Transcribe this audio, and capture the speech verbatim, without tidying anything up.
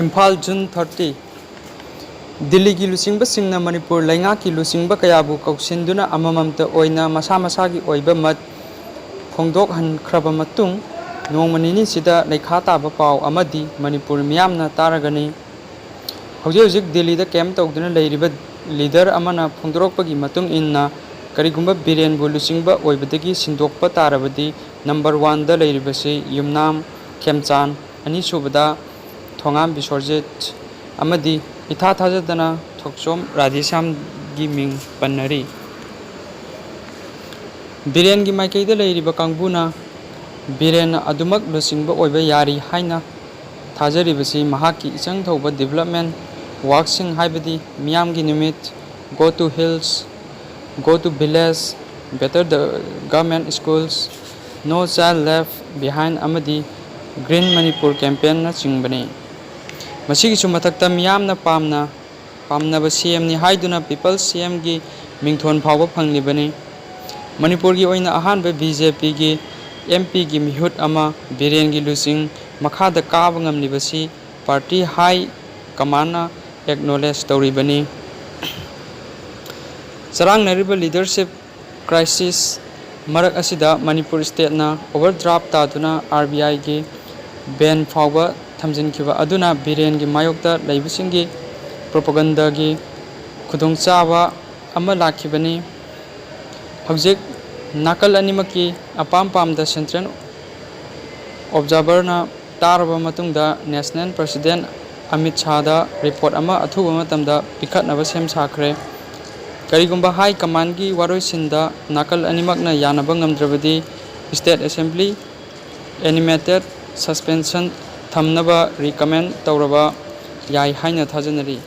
Imphal, June thirty꯫ ꯗꯤꯜꯂꯤꯒꯤ ꯂꯨꯆꯤꯡꯕꯁꯤꯡꯅ ꯃꯅꯤꯄꯨꯔ ꯂꯩꯉꯥꯛꯀꯤ ꯂꯨꯆꯤꯡꯕ ꯀꯌꯥꯕꯨ ꯀꯧꯁꯤꯟꯗꯨꯅ ꯑꯃꯃꯝꯇ ꯑꯣꯏꯅ ꯃꯁꯥ ꯃꯁꯥꯒꯤ ꯑꯣꯏꯕ ꯃꯠ ꯐꯣꯡꯗꯣꯛꯍꯟꯈ꯭ꯔꯕ ꯃꯇꯨꯡ, ꯅꯣꯡꯃ ꯅꯤꯅꯤꯁꯤꯗ ꯂꯩꯈꯥ ꯇꯥꯕ ꯄꯥꯎ ꯑꯃꯗꯤ ꯃꯅꯤꯄꯨꯔ ꯃꯤꯌꯥꯝꯅ ꯇꯥꯔꯒꯅꯤ꯫ ꯍꯧꯖꯤꯛ ꯍꯧꯖꯤꯛ ꯗꯤꯜꯂꯤꯗ ꯀꯦꯝꯞ ꯇꯧꯗꯨꯅ ꯂꯩꯔꯤꯕ ꯂꯤꯗꯔ ꯑꯃꯅ ꯐꯣꯡꯗꯣꯔꯛꯄꯒꯤ ꯃꯇꯨꯡ ꯏꯟꯅ, ꯀꯔꯤꯒꯨꯝꯕ ꯕꯤꯔꯦꯟꯕꯨ ꯂꯨꯆꯤꯡꯕ ꯑꯣꯏꯕꯗꯒꯤ ꯁꯤꯟꯗꯣꯛꯄ ꯇꯥꯔꯕꯗꯤ, ꯅꯝꯕꯔ ꯋꯥꯟꯗ ꯂꯩꯔꯤꯕꯁꯤ ꯌꯨꯝꯅꯥꯝ ꯈꯦꯝꯆꯥꯟ, ꯑꯅꯤꯁꯨꯕꯗ ꯊꯣꯉꯥꯝ ꯕꯤꯁ꯭ꯋꯔꯖꯤꯠ ꯑꯃꯗꯤ ꯏꯊꯥ ꯊꯥꯖꯗꯅ ꯊꯣꯛꯆꯣꯝ ꯔꯥꯙꯦꯁ꯭ꯌꯥꯝꯒꯤ ꯃꯤꯡ ꯄꯟꯅꯔꯤ꯫ ꯕꯤꯔꯦꯟꯒꯤ ꯃꯥꯏꯀꯩꯗ ꯂꯩꯔꯤꯕ ꯀꯥꯡꯕꯨꯅ ꯕꯤꯔꯦꯟ ꯑꯗꯨꯃꯛ ꯂꯨꯆꯤꯡꯕ ꯑꯣꯏꯕ ꯌꯥꯔꯤ ꯍꯥꯏꯅ ꯊꯥꯖꯔꯤꯕꯁꯤ ꯃꯍꯥꯛꯀꯤ ꯏꯆꯪ ꯊꯧꯕ ꯗꯤꯕꯦꯂꯞꯃꯦꯟ ꯋꯥꯔꯛꯁꯤꯡ, ꯍꯥꯏꯕꯗꯤ ꯃꯤꯌꯥꯝꯒꯤ ꯅꯨꯃꯤꯠ, Go to Hills, Go to Village, Better the Government Schools, No Child Left Behind ꯑꯃꯗꯤ Green Manipur ꯀꯦꯝꯄꯦꯟꯅꯆꯤꯡꯕꯅꯤ꯫ ꯃꯁꯤꯒꯤꯁꯨ ꯃꯊꯛꯇ, ꯃꯤꯌꯥꯝꯅ ꯄꯥꯝꯅ ꯄꯥꯝꯅꯕ ꯁꯤ ꯑꯦꯝꯅꯤ ꯍꯥꯏꯗꯨꯅ ꯄꯤꯄꯜꯁ ꯁꯤ ꯑꯦꯝꯒꯤ ꯃꯤꯡꯊꯣꯟ ꯐꯥꯎꯕ ꯐꯪꯂꯤꯕꯅꯤ꯫ ꯃꯅꯤꯄꯨꯔꯒꯤ ꯑꯣꯏꯅ ꯑꯍꯥꯟꯕ ꯕꯤ ꯖꯦ ꯄꯤꯒꯤ ꯑꯦꯝ ꯄꯤꯒꯤ ꯃꯤꯍꯨꯠ ꯑꯃ ꯕꯤꯔꯦꯟꯒꯤ ꯂꯨꯆꯤꯡ ꯃꯈꯥꯗ ꯀꯥꯕ ꯉꯝꯂꯤꯕꯁꯤ ꯄꯥꯔꯇꯤ ꯍꯥꯏ ꯀꯃꯥꯟꯅ ꯑꯦꯛꯅꯣꯂꯦꯖ ꯇꯧꯔꯤꯕꯅꯤ꯫ ꯆꯔꯥꯡꯅꯔꯤꯕ ꯂꯤꯗꯔꯁꯤꯞ ꯀ꯭ꯔꯥꯏꯁꯤꯁ ꯃꯔꯛ ꯑꯁꯤꯗ ꯃꯅꯤꯄꯨꯔ ꯁ꯭ꯇꯦꯠꯅ ꯑꯣꯚꯔꯗ꯭ꯔꯥꯐ ꯇꯥꯗꯨꯅ ꯑꯥꯔ ꯕꯤ ꯑꯥꯏꯒꯤ ꯕꯦꯟ ꯐꯥꯎꯕ ꯊꯝꯖꯤꯟꯈꯤꯕ ꯑꯗꯨꯅ ꯕꯤꯔꯦꯟꯒꯤ ꯃꯥꯌꯣꯛꯇ ꯂꯩꯕꯁꯤꯡꯒꯤ ꯄ꯭ꯔꯣꯄꯒꯟꯗꯒꯤ ꯈꯨꯗꯣꯡꯆꯥꯕ ꯑꯃ ꯂꯥꯛꯈꯤꯕꯅꯤ꯫ ꯍꯧꯖꯤꯛ ꯅꯥꯀꯜ ꯑꯅꯤꯃꯛꯀꯤ ꯑꯄꯥꯝ ꯄꯥꯝꯗ ꯁꯦꯟꯇ꯭ꯔꯦꯜ ꯑꯣꯕꯖꯥꯔꯚꯔꯅ ꯇꯥꯔꯕ ꯃꯇꯨꯡꯗ ꯅꯦꯁꯅꯦꯜ ꯄ꯭ꯔꯁꯤꯗꯦꯟ ꯑꯃꯤꯠ ꯁꯥꯍꯗ ꯔꯤꯄꯣꯔꯠ ꯑꯃ ꯑꯊꯨꯕ ꯃꯇꯝꯗ ꯄꯤꯈꯠꯅꯕ ꯁꯦꯝ ꯁꯥꯈ꯭ꯔꯦ꯫ ꯀꯔꯤꯒꯨꯝꯕ ꯍꯥꯏ ꯀꯃꯥꯟꯒꯤ ꯋꯥꯔꯣꯏꯁꯤꯟꯗ ꯅꯥꯀꯜ ꯑꯅꯤꯃꯛꯅ ꯌꯥꯅꯕ ꯉꯝꯗ꯭ꯔꯕꯗꯤ, ꯁ꯭ꯇꯦꯠ ꯑꯦꯁꯦꯝꯕ꯭ꯂꯤ ꯑꯦꯅꯤꯃꯦꯇꯦꯠ ꯁꯁꯄꯦꯟꯁꯟ ꯊꯝꯅꯕ ꯔꯤꯀꯃꯦꯟ ꯇꯧꯔꯕ ꯌꯥꯏ ꯍꯥꯏꯅ ꯊꯥꯖꯅꯔꯤ꯫